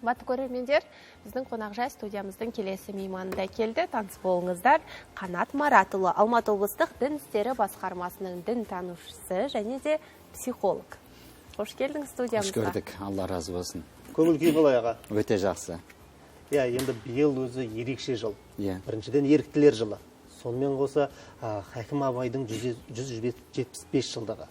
Қымбатты көрермендер, біздің қонақжай студиямыздың келесі мейманы да келді. Таныс болыңыздар. Қанат Маратұлы, Алматы облыстық дін істері басқармасының дін танушысы және де психолог. Қош келдіңіз студиямызға. Қош көрдік, Алла разы болсын. Көңіл күй қалай, аға? Өте жақсы. Иә, енді биыл өзі ерекше жыл. Иә. Біріншіден, еріктілер жылы. Сонымен қоса Хакім Абайдың 175 жылдығы.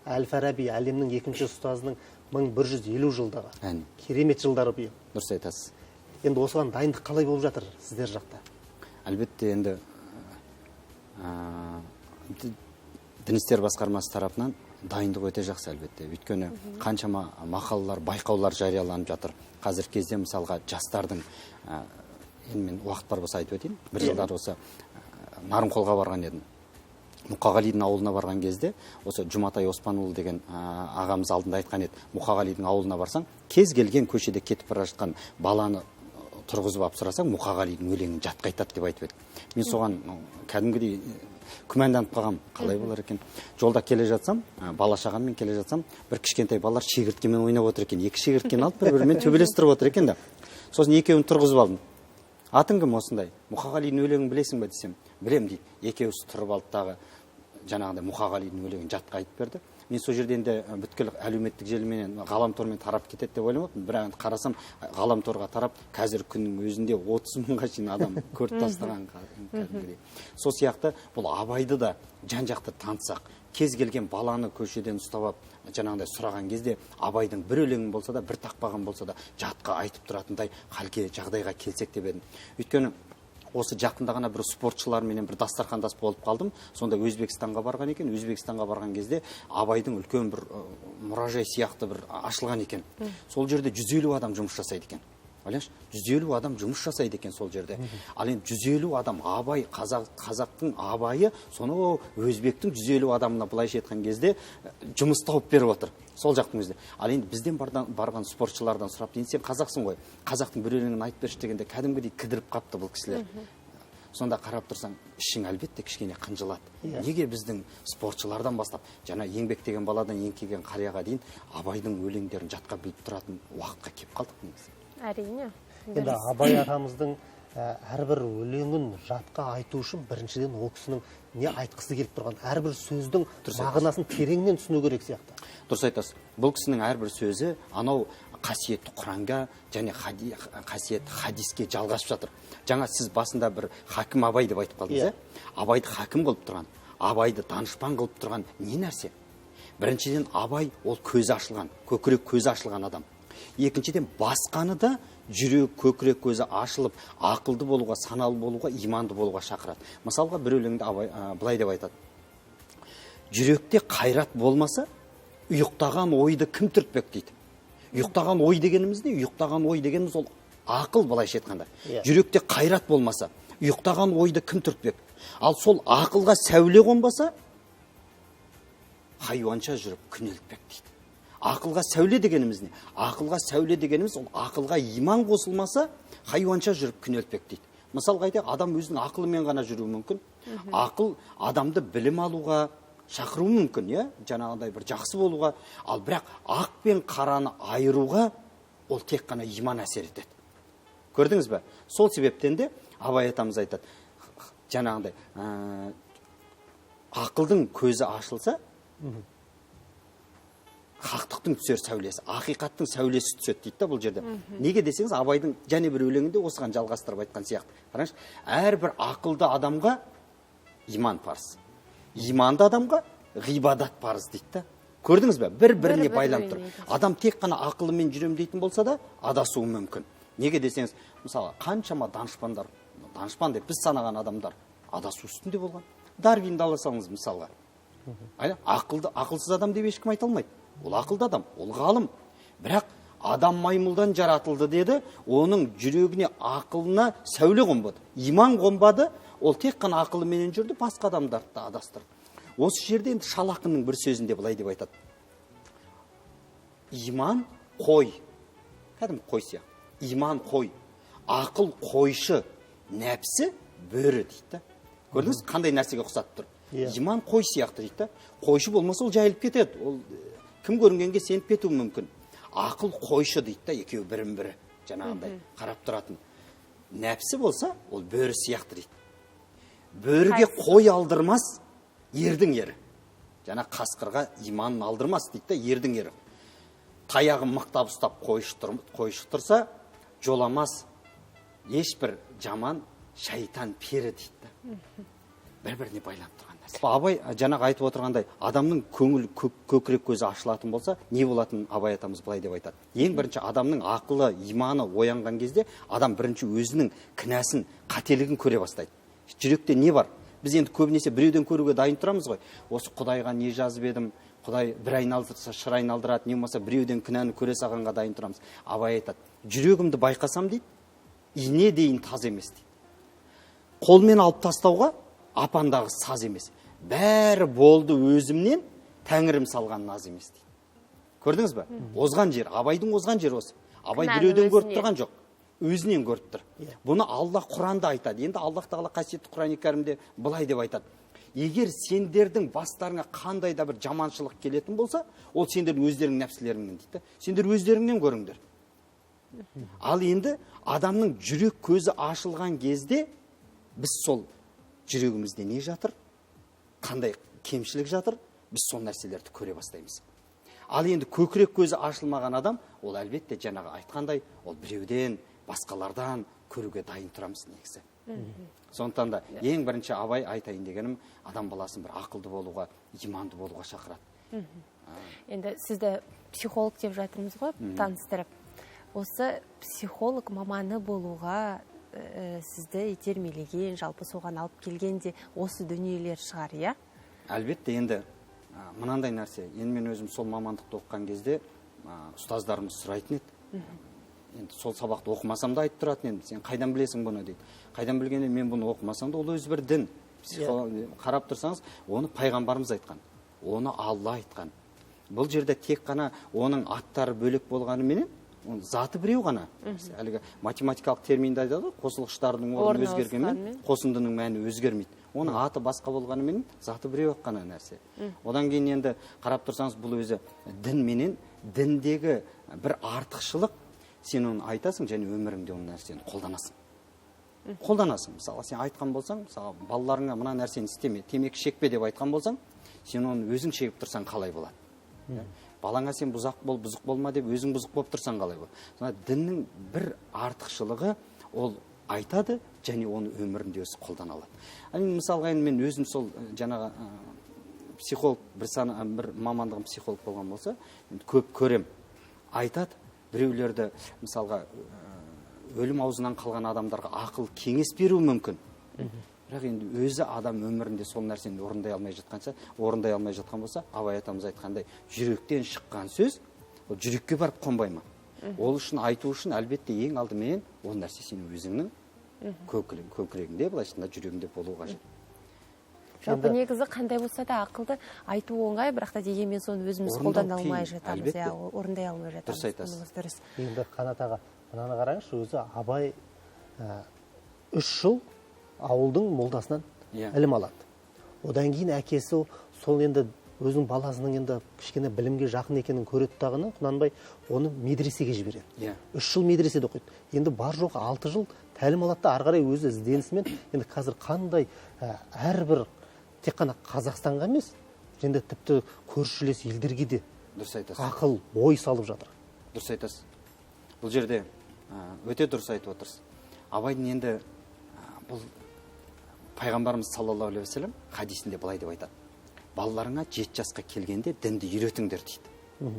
Әл-Фараби әлемнің екінші ұстазының 1150 жылдығы. Әне. Керемет жылдары биыл. Дұрыс айтасыз. Енді осыған дайындық қалай болып жатыр сіздер жақта? Әлбетте, енді дін істер басқармасы тарапынан дайындық өте жақсы, әлбетте. Өйткені қаншама мақалалар, байқаулар жарияланып жатыр. Қазіргі кезде мысалға жастардың, енді мен уақыт бар болса айтып өтейін. Бір жылдар осы Нарынқолға барған едім. Мұқағалидың ауылына барған кезде осы Жұматай Оспанұлы деген ағамыз алдында айтқан еді. Мұқағалидың ауылына барсаң, кез келген көшеде кетіп бара жатқан баланы тұрғызып алып сұрасаң, Мұқағалидың өлеңін жатқа айтады деп айтып еді. Мен соған кәдімгідей күмәнданып қалғам, қалай болар екен. Жолда келе жатсам, бала шағаммен келе жатсам, бір кішкентай балалар шегірткемен ойнап отыр екен. Екі шегірткені алып бір-бірімен төбелестіріп отыр екен да. Сосын екеуін тұрғызып алдым. Атың кім осындай? Мұқағалидың өлеңін білесің бе десем, білем дейді. Екеуісі тұрып алды дағы жаңағыдай Мұқағалидың өлеңін жатқа айтып берді. Мен сол жерде енді бүткіл әлеуметтік желіменен, ғаламтормен тарап кетеді деп ойламаппын. Бірақ енді қарасам, ғаламторға тарап, қазіргі күннің өзінде 30 мыңға шейін адам көріп тастаған кәдімгідей. Сол сияқты бұл Абайды да жан-жақты танысақ, кез келген баланы көшеден ұстап алып, жаңағыдай сұраған кезде Абайдың бір өлеңін болса да, бір тақпағын болса да жатқа айтып тұратындай халге, жағдайға келсек деп едім. Өйткені осы жақында ғана бір спортшыларменен бір дастархандас болып қалдым. Сонда Өзбекстанға барған екен. Өзбекстанға барған кезде Абайдың үлкен бір мұражай сияқты бір ашылған екен. Сол жерде 150 адам жұмыс жасайды екен. Ойлаңызшы, 150 адам жұмыс жасайды екен сол жерде. Ал енді 150 адам Абай, қазақтың Абайы, сонау өзбектің 150 адамына былайша айтқан кезде жұмыс тауып беріп отыр. Сол жақтың өзінде. Ал енді бізден барған спортшылардан сұрап, енді сен қазақсың ғой, қазақтың бір өлеңін айтып берші дегенде кәдімгідей кідіріп қапты бұл кісілер. Сонда қарап тұрсаң, ішің әлбетте кішкене қынжылады. Неге біздің спортшылардан бастап, жаңа еңбектеген баладан еңкейген қарияға дейін Абайдың өлеңдерін жатқа біліп тұратын уақытқа келіп қалдық негізі? Әрине. Енді Абай атамыздың әрбір өлеңін жатқа айту үшін біріншіден ол кісінің не айтқысы келіп тұрған, әрбір сөздің мағынасын тереңнен түсіну керек сияқты. Дұрыс айтасыз. Бұл кісінің әрбір сөзі анау қасиетті Құранға және қасиетті хадиске жалғасып жатыр. Жаңа сіз басында бір Хакім Абай деп айтып қалдыңыз, ә? Абайды хакім қылып тұрған, Абайды данышпан қылып тұрған не нәрсе? Біріншіден, Абай ол көзі ашылған, көкірек көзі ашылған адам. Екіншіден, басқаны да жүрек, көкірек көзі ашылып, ақылды болуға, саналы болуға, иманды болуға шақырады. Мысалға, бір өлеңде Абай былай деп айтады. Жүректе қайрат болмаса, ұйықтаған ойды кім түртпек дейді. Ұйықтаған ой дегеніміз не? Ұйықтаған ой дегеніміз ол ақыл, былайша айтқанда. Жүректе қайрат болмаса, ұйықтаған ойды кім түртпек? Ал сол ақылға сәуле қонбаса, хайуанша жүріп күнелтпек дейді. Ақылға сәуле дегеніміз не? Ақылға сәуле дегеніміз ол ақылға иман қосылмаса, хайуанша жүріп күнелтпек дейді. Мысалға айтайық, адам өзінің ақылымен ғана жүруі мүмкін. Ақыл адамды білім алуға шақыруы мүмкін, иә? Жаңағыдай бір жақсы болуға. Ал бірақ ақ пен қараны айыруға ол тек қана иман әсер етеді. Көрдіңіз бе? Сол себептен де Абай атамыз айтады, жаңағыдай, ақылдың көзі ашылса, хақтықтың түсер сәулесі, ақиқаттың сәулесі түседі дейді да бұл жерде. Неге десеңіз, Абайдың және бір өлеңінде осыған жалғастырып айтқан сияқты. Қараңызшы, әрбір ақылды адамға иман парыз. Иманды адамға ғибадат парыз дейді да. Көрдіңіз бе? Бір-біріне Бір-біріне байланып тұр. байланып. Адам тек қана ақылымен жүрем дейтін болса да, адасуы мүмкін. Неге десеңіз, мысалы, қаншама данышпандар, данышпан деп біз санаған адамдар адасу үстінде болған. Дарвинді ала салыңыз мысалға. Ақылды, ақылсыз адам деп ешкім айта алмайды. Ол ақылды адам, ол ғалым. Бірақ адам маймылдан жаратылды деді, оның жүрегіне, ақылына сәуле қонбады. Иман қонбады, ол тек қана ақылыменен жүрді, басқа адамдарды да адастырды. Осы жерде енді Шал ақынның бір сөзінде былай деп айтады. Иман қой, кәдімгі қой сияқты. Иман қой, ақыл қойшы, нәпсі бөрі дейді да. Көрдіңіз, қандай нәрсеге ұқсатып тұр? Иман қой сияқты дейді да. Қойшы болмаса, ол жайылып кетеді. Ол кім көрінгенге сеніп кетуі мүмкін. Ақыл қойшы дейді да, екеуі бірін бірі. Жаңағындай қарап тұратын. Нәпсі болса, ол бөрі сияқты дейді. Бөріге қой алдырмас ердің ері. Жаңа қасқырға иманын алдырмас дейді да, ердің ері. Таяғын мықтап ұстап қойшы тұрса, жоламас ешбір жаман шайтан пері дейді да. Бір-біріне байланып тұрған нәрсе. Абай жаңағы айтып отырғандай, адамның көңіл көкірек көзі ашылатын болса, не болатынын Абай атамыз былай деп айтады. Ең бірінші адамның ақылы, иманы оянған кезде адам бірінші өзінің кінәсін, қателігін көре бастайды. Жүректе не бар? Біз енді көбінесе біреуден көруге дайын тұрамыз ғой. Осы Құдайға не жазып едім, Құдай бір айналдырса, шыр айналдырады, не болмаса біреуден кінәні көре салғанға дайын тұрамыз. Абай айтады, жүрегімді байқасам дейді, ине дейін таз емес дейді. Қолмен алып тастауға апандағы саз емес. Бәрі болды өзімнен, тәңірім салған наз емес дейді. Көрдіңіз бе? Озған жер, Абайдың озған жері осы. Абай біреуден көріп тұрған жоқ, өзінен көріп тұр. Бұны Алла Құранда айтады. Енді Аллах Тағала қасиетті Құран-ы Кәрімде былай деп айтады. Егер сендердің бастарыңа қандай да бір жаманшылық келетін болса, ол сендердің өздеріңнің нәпсілеріңнен дейді. Сендер өздеріңнен көріңдер. Ал енді адамның жүрек көзі ашылған кезде біз сол жүрегімізде не жатыр, қандай кемшілік жатыр, біз сол нәрселерді көре бастаймыз. Ал енді көкірек көзі ашылмаған адам, ол әлбетте жаңағы айтқандай, ол біреуден, басқалардан көруге дайын тұрамыз негізі. Сондықтан да ең бірінші Абай айтайын дегенім, адам баласын бір ақылды болуға, иманды болуға шақырады. Енді сізді психолог деп жатырмыз ғой, таныстырып. Осы психолог маманы болуға сізді итермелеген, жалпы соған алып келген де осы дүниелер шығар, иә? Әлбетте, енді мынандай нәрсе. Енді мен өзім сол мамандықты оқыған кезде ұстаздарымыз сұрайтын еді. Енді сол сабақты оқымасам да айтып тұратын едім. Сен қайдан білесің бұны дейді. Қайдан білгенде мен бұны оқымасам да ол өзі бір дін. Қарап тұрсаңыз, оны пайғамбарымыз айтқан, оны Алла айтқан. Бұл жерде тек қана оның аттары бөлек болғанымен, оның заты біреу ғана. Әлгі математикалық терминді айтады ғой, қосылғыштардың орны өзгергенмен, қосындының мәні өзгермейді. Оның аты басқа болғанымен, заты біреу ғана нәрсе. Одан кейін енді қарап тұрсаңыз, бұл өзі дін менен діндегі бір артықшылық, сен оны айтасың және өміріңде ол нәрсені қолданасың. Қолданасың. Мысалы, сен айтқан болсаң, мысалы, балаларыңа мына нәрсені істеме, темекі шекпе деп айтқан болсаң, сен оны өзің шегіп тұрсаң қалай болады? Балаңа сен бұзақ бол, бұзық болма деп өзің бұзық болып тұрсаң қалай болады? Сонда діннің бір артықшылығы ол айтады және оны өмірінде өзі қолдана алады. Мысалға, енді мен өзім сол жаңағы психолог, бір мамандығым психолог болған болса, енді көп көрем. Айтады, біреулерді мысалға өлім аузынан қалған адамдарға ақыл кеңес беруі мүмкін. Бірақ енді өзі адам өмірінде сол нәрсені орындай алмай жатқан болса, Абай атамыз айтқандай, жүректен шыққан сөз ол жүрекке барып қонбай ма? Ол үшін айту үшін әлбетте ең алдымен ол нәрсе сенің өзіңнің көкірегіңде, былайша айтқанда жүрегіңде болуы қажет. Жалпы негізі қандай болса да ақылды айту оңай, бірақ та дегенмен соны өзіміз қолдана алмай жатамыз, иә, орындай алмай жатамыз. Дұрыс айтасыз. Дұрыс. Енді Қанат аға, мынаны қараңызшы, өзі Абай 3 жыл ауылдың молдасынан ілім алады. Одан кейін әкесі сол енді өзінің баласының енді кішкене білімге жақын екенін көреді дағыны, Құнанбай оны медресеге жібереді. 3 жыл медреседе оқиды. Енді бар жоғы 6 жыл тәлім алады да, ары қарай өзі ізденісімен енді қазір қандай әрбір тек қана Қазақстанға емес, енді тіпті көршілес елдерге де дұрыс айтасыз. Ақыл, ой салып жатыр. Дұрыс айтасыз. Бұл жерде өте дұрыс айтып отырсыз. Абайдың енді бұл пайғамбарымыз саллаллаху алейхи уассалам хадисінде былай деп айтады. Балаларыңа 7 жасқа келгенде дінді үйретіңдер дейді.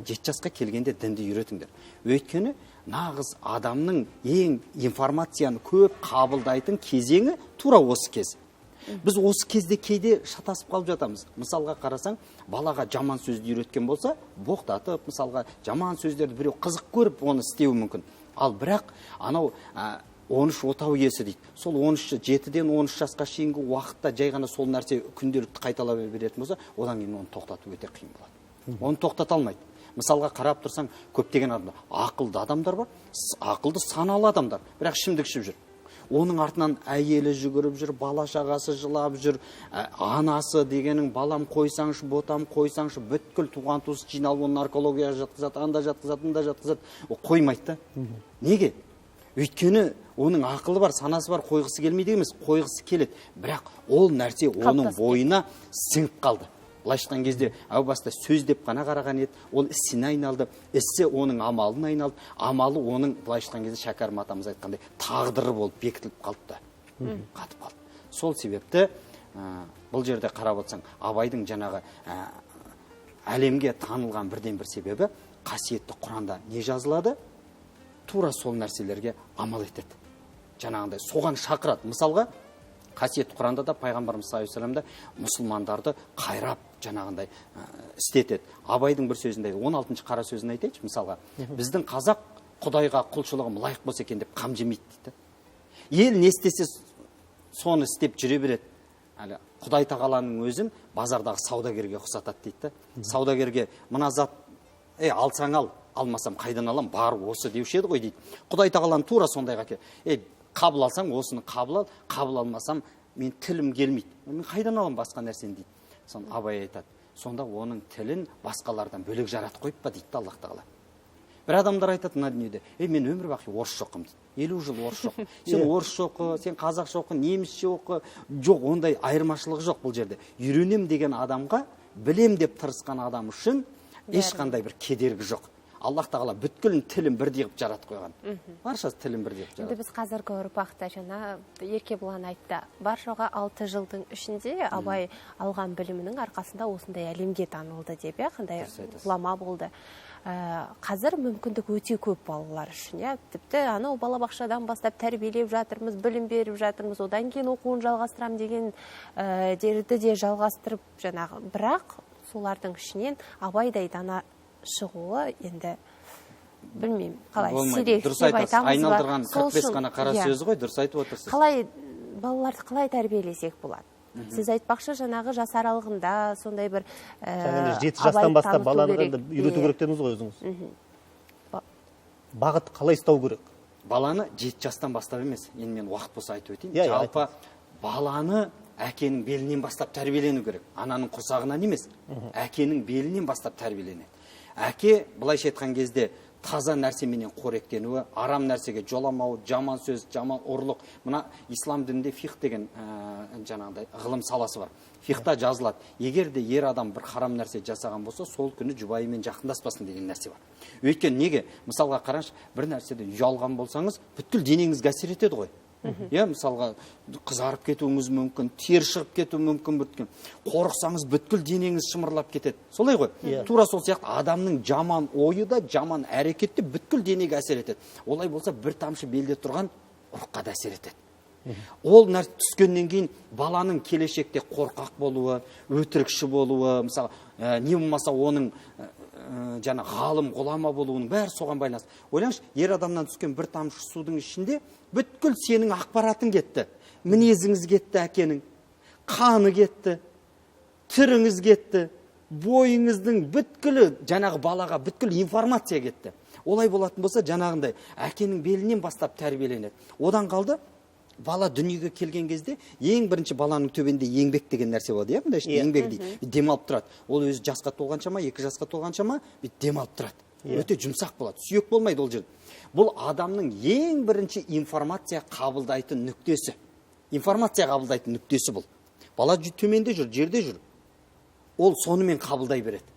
7 жасқа келгенде дінді үйретіңдер. Өйткені нағыз адамның ең информацияны көп қабылдайтын кезеңі тура осы кез. Біз осы кезде кейде шатасып қалып жатамыз. Мысалға қарасаң, балаға жаман сөзді үйреткен болса, боқтатып, мысалға жаман сөздерді біреу қызық көріп оны істеуі мүмкін. Ал бірақ анау 13 отау иесі дейді. Сол 13, 7-ден 13 жасқа шейінгі уақытта жай ғана сол нәрсе күнделікті қайталай беретін болса, одан кейін оны тоқтату өте қиын болады. Оны тоқтата алмайды. Мысалға қарап тұрсаң, көптеген адамдар, ақылды адамдар бар, ақылды саналы адамдар, бірақ ішімдік ішіп жүр. Оның артынан әйелі жүгіріп жүр, бала шағасы жылап жүр, анасы дегенің балам қойсаңшы, ботам қойсаңшы, бүткіл туған туыс жиналып оны наркологияға жатқызады, анда жатқызады, мында жатқызады, ол қоймайды да. Неге? Өйткені оның ақылы бар, санасы бар, қойғысы келмейді емес, қойғысы келеді. Бірақ ол нәрсе оның бойына сіңіп қалды. Былайша айтқан кезде әу баста сөз деп қана қараған еді, ол ісіне айналды, ісі оның амалына айналды, амалы оның былайша айтқан кезде Шәкәрім атамыз айтқандай тағдыры болып бекітіліп қалды да, қатып қалды. Сол себепті бұл жерде қарап отырсаң, Абайдың жаңағы әлемге танылған бірден бір себебі қасиетті Құранда не жазылады? Тура сол нәрселерге амал етеді. Жаңағындай соған шақырады. Мысалға, қасиетті Құранда да пайғамбарымыз саллаллаху алейхи вассалам да мұсылмандарды қайрап жаңағындай істетеді. Абайдың бір сөзінде 16-шы қара сөзін айтайыншы, мысалға, біздің қазақ Құдайға құлшылығым лайық болса екен деп қам жемейді дейді. Ел не істесе соны істеп жүре береді. Әлі Құдай тағаланың өзін базардағы саудагерге ұқсатады дейді. Саудагерге мына зат, алсаң ал, алмасам қайдан алам, бар осы деуші еді ғой дейді. Құдай тағаланы тура сондайға қабыл алсаң осыны қабыл ал, қабыл алмасам мен тілім келмейді. Мен қайдан алам басқа нәрсені дейді. Соны Абай айтады. Сонда оның тілін басқалардан бөлек жаратып қойып па дейді Аллах тағала. Бір адамдар айтады мына дүниеде, мен өмір бақи орысша оқимын дейді. 50 жыл орысша оқы. Сен орысша оқы, сен қазақша оқы, немісше оқы. Жоқ, ондай айырмашылық жоқ бұл жерде. Үйренем деген адамға, білем деп тырысқан адам үшін ешқандай бір кедергі жоқ. Аллах тағала бүткіл тілін бірдей қылып жаратып қойған. Баршасы тілін бірдей қылып жаратып. Енді біз қазіргі ұрпақта жаңа Еркебұлан айтты. Баршаға 6 жылдың ішінде Абай алған білімінің арқасында осындай әлемге танылды деп, қандай ғұлама болды. Қазір мүмкіндік өте көп балалар үшін, тіпті анау балабақшадан бастап тәрбиелеп жатырмыз, білім беріп жатырмыз, одан кейін оқуын жалғастырам деген дерді де жалғастырып жаңағы. Бірақ солардың ішінен Абайдай дана шығуы енді білмеймін қалай сирек дұрыс айтасыз. Айналдырған 45 қана қара сөзі ғой, дұрыс айтып отырсыз. Қалай балаларды қалай тәрбиелесек болады? Сіз айтпақшы жаңағы жас аралығында сондай бір 7 жастан бастап баланы үйрету керек дедіңіз ғой өзіңіз. Бағыт қалай ұстау керек? Баланы 7 жастан бастап емес, енді мен уақыт болса айтып өтейін. Жалпы баланы әкенің белінен бастап тәрбиелену керек. Ананың құрсағынан емес, әкенің белінен бастап тәрбиеленеді. Әке былайша айтқан кезде таза нәрсеменен қоректенуі, арам нәрсеге жоламауы, жаман сөз, жаман ұрлық. Мына ислам дінінде фиқх деген жаңағыдай ғылым саласы бар. Фиқхта жазылады. Егер де ер адам бір харам нәрсе жасаған болса, сол күні жұбайымен жақындаспасын деген нәрсе бар. Өйткені неге? Мысалға қараңызшы, бір нәрседен ұялған болсаңыз, бүткіл денеңізге әсер етеді ғой. Мысалға қызарып кетуіңіз мүмкін, тер шығып кетуі мүмкін, бүткіл. Қорықсаңыз бүткіл денеңіз шымырлап кетеді. Солай ғой. Тура сол сияқты адамның жаман ойы да, жаман әрекеті де бүткіл денеге әсер етеді. Олай болса бір тамшы белде тұрған ұрыққа да әсер етеді. Ол нәрсе түскеннен кейін баланың келешекте қорқақ болуы, өтірікші болуы, мысалы, не болмаса оның жаңа ғалым, ғұлама болуының бәрі соған байланысты. Ойлаңызшы, ер адамнан түскен бір тамшы судың ішінде бүткіл сенің ақпаратың кетті. Мінезіңіз кетті әкенің, қаны кетті, түріңіз кетті, бойыңыздың бүткілі жаңағы балаға бүткіл информация кетті. Олай болатын болса, жаңағындай әкенің белінен бастап тәрбиеленеді. Одан қалды, бала дүниеге келген кезде ең бірінші баланың төбенде еңбек деген нәрсе болады, иә, мындай ішінде еңбек дейді. Демалып тұрады. Ол өзі жасқа толғанша ма, 2 жасқа толғанша ма, демалып тұрады. Өте жұмсақ болады, сүйек болмайды ол жерде. Бұл адамның ең бірінші информация қабылдайтын нүктесі. Информация қабылдайтын нүктесі бұл. Бала төменде жүр, жерде жүр. Ол сонымен қабылдай береді.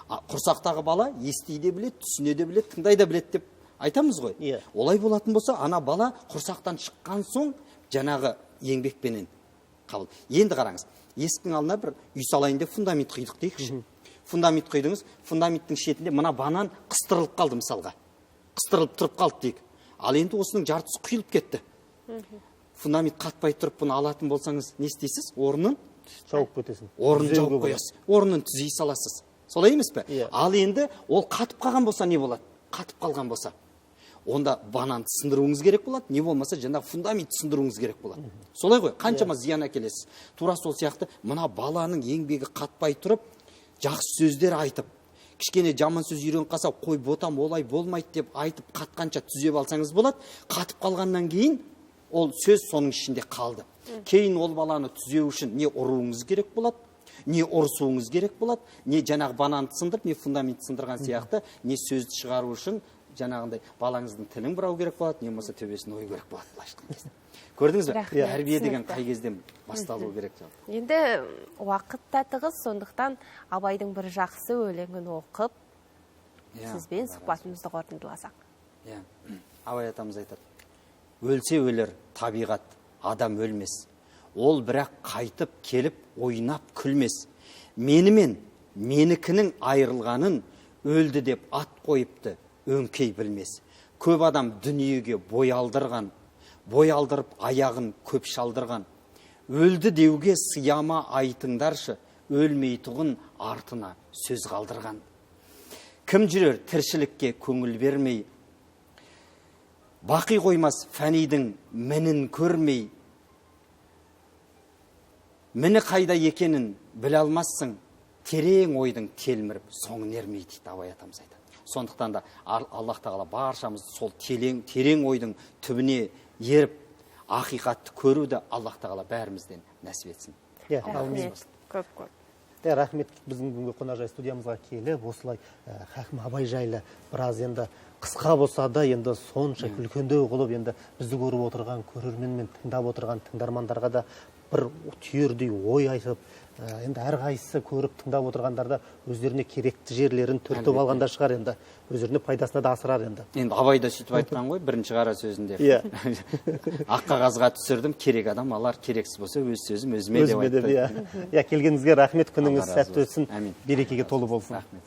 Құрсақтағы бала ести де біледі, түсіне де біледі, тыңдай да біледі деп айтамыз ғой. Олай болатын болса, ана бала құрсақтан шыққан соң жаңағы еңбекпенен қабыл. Енді қараңыз, есіктің алдына бір үй салайын деп фундамент құйдық дейікші. Фундамент құйдыңыз, фундаменттің шетінде мына банан қыстырылып қалды мысалға. Қыстырылып тұрып қалды дейік. Ал енді осының жартысы құйылып кетті. Фундамент қатпай тұрып бұны алатын болсаңыз, не істейсіз? Орнын жауып кетесің. Орнын жауып қоясыз. Орнын түзей саласыз. Солай емес пе? Ал енді ол қатып қалған болса не болады? Қатып қалған болса, онда бананды сындыруыңыз керек болады, не болмаса жаңағы фундамент сындыруыңыз керек болады. Солай ғой, қаншама зиян әкелесіз. Тура сол сияқты мына баланың еңбегі қатпай тұрып, жақсы сөздер айтып, кішкене жаман сөз үйреніп қалса, қой ботам олай болмайды деп айтып қатқанша түзеп алсаңыз болады. Қатып қалғаннан кейін ол сөз соның ішінде қалды. Кейін ол баланы түзеу үшін не ұруыңыз керек болады, не ұрысуыңыз керек болады, не жаңағы бананды сындырып, не фундаментті сындырған сияқты, не сөзді шығару үшін жаңағындай балаңыздың тілін бұрау керек болады, не болмаса төбесін ою керек болады, былайша айтқан кезде. Көрдіңіз бе? Тәрбие деген қай кезден басталу керек жалпы? Енді уақыт та тығыз, сондықтан Абайдың бір жақсы өлеңін оқып, сізбен сұхбатымызды қорытындыласақ. Абай атамыз айтады: өлсе өлер табиғат, адам өлмес. Ол бірақ қайтып келіп ойнап күлмес. Менімен менікінің айырылғанын өлді деп ат қойыпты, өңкей білмес. Көп адам дүниеге бой алдырған, бой алдырып аяғын көп шалдырған. Өлді деуге сыяма айтыңдаршы, өлмейтұғын артына сөз қалдырған. Кім жүрер тіршілікке көңіл бермей, бақи қоймас фәнидің мінін көрмей, міні қайда екенін біле алмассың, терең ойдың телміріп соңын ермей дейді Абай атамыз айтады. Сондықтан да Аллах тағала баршамызды сол терең ойдың түбіне еріп, ақиқатты көруді Аллах тағала бәрімізден нәсіп етсін. Рахмет, көп-көп. Рахмет, біздің бүгінгі қонақжай студиямызға келіп, осылай Хакім Абай жайлы біраз енді қысқа болса да енді сонша үлкендеу қылып енді бізді көріп отырған көрермен мен тыңдап отырған тыңдармандарға да бір түйірдей ой айтып, енді әрқайсысы көріп тыңдап отырғандарда өздеріне керекті жерлерін түртіп алғанда шығар енді, өздеріне пайдасына да асырар енді. Енді Абай да сөйтіп айтқан ғой бірінші қара сөзінде. Ақ қағазға түсірдім, керек адам алар, керексіз болса өз сөзім өзіме деп айтты. Иә, келгеніңізге рахмет, күніңіз сәтті өтсін, берекеге толы болсын. Рахмет.